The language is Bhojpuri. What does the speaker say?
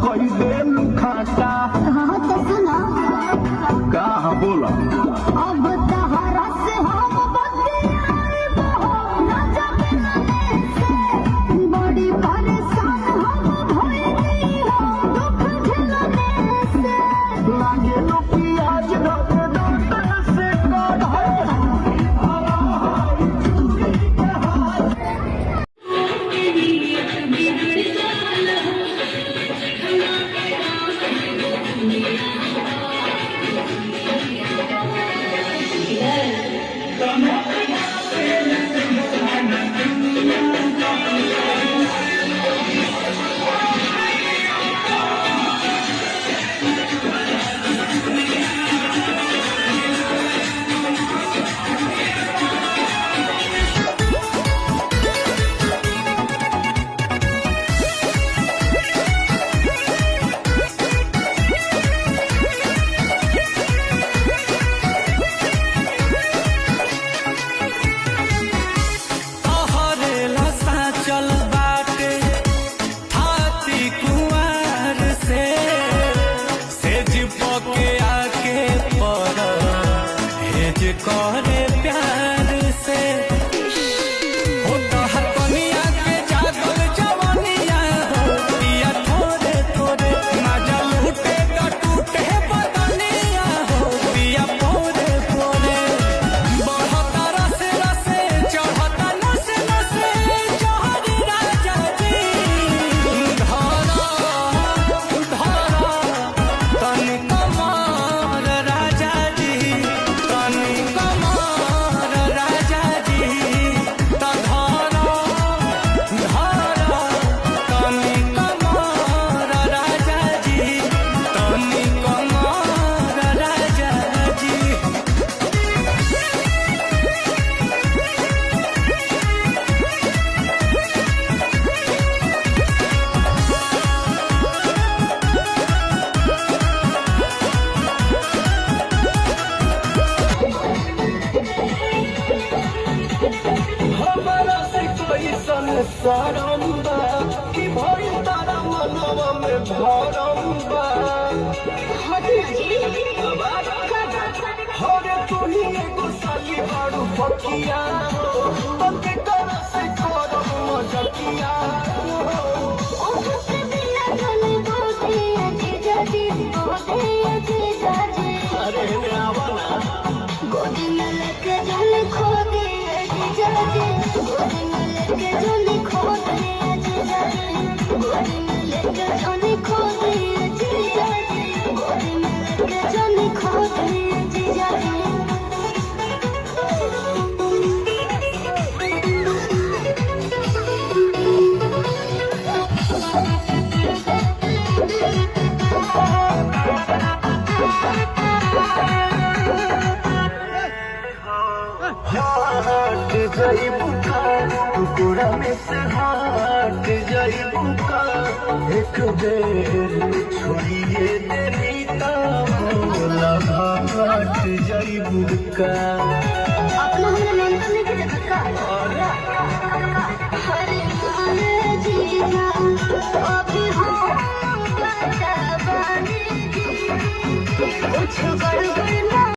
कई देलू खाटा। हाँ तो सुना। का बोला? अब तहरा से हम बतियाए बहो ना जगने से, बड़ी परेशान हम भइली हो दुख झेलने से। लागे लो प्याज धके दांत से काट। तोहरे चल बाटे थाती कुंवर से, सेज पके आके पर हेज करे प्यार से। हो तोहर कनिया के जागल जवनिया हो, पिया थोरे थोरे मजा लूटे त टूटे बदनिया हो, पिया पोरे पोरे बढ़ता रसे रसे चढ़ता नसे नसे चढ़ी राजा जी। धरा धरा तनि कमर राजा जी, तनि कमर राजा जी, त धरा धरा तनि कमर राजा जी, तनि कमर राजा जी। हमारा से कोई संसारम बा कि भइल तारा मनवा में भरम बा। हरे तू ही एगो साली बारू फकिया हो, तके कर से करम मजकिया हो। अरे ने आवा ना। गोदी में लेके जल खो दिए जीजा जी, गोदी में लेके जल खो दिए जीजा जी, गोदी में लेके जल खो दिए जीजा जी, गोदी में लेके जल खो दिए जीजा हाट जाइबू का टुकड़ा में से, हाट जाइबू का एक बेर छोड़िए देनी ता बोला हाट जाइबू का। अपना हमरा मेंटल नहीं के देखत का। हरे मान जीजा अभी हम बता बानी जी, कुछ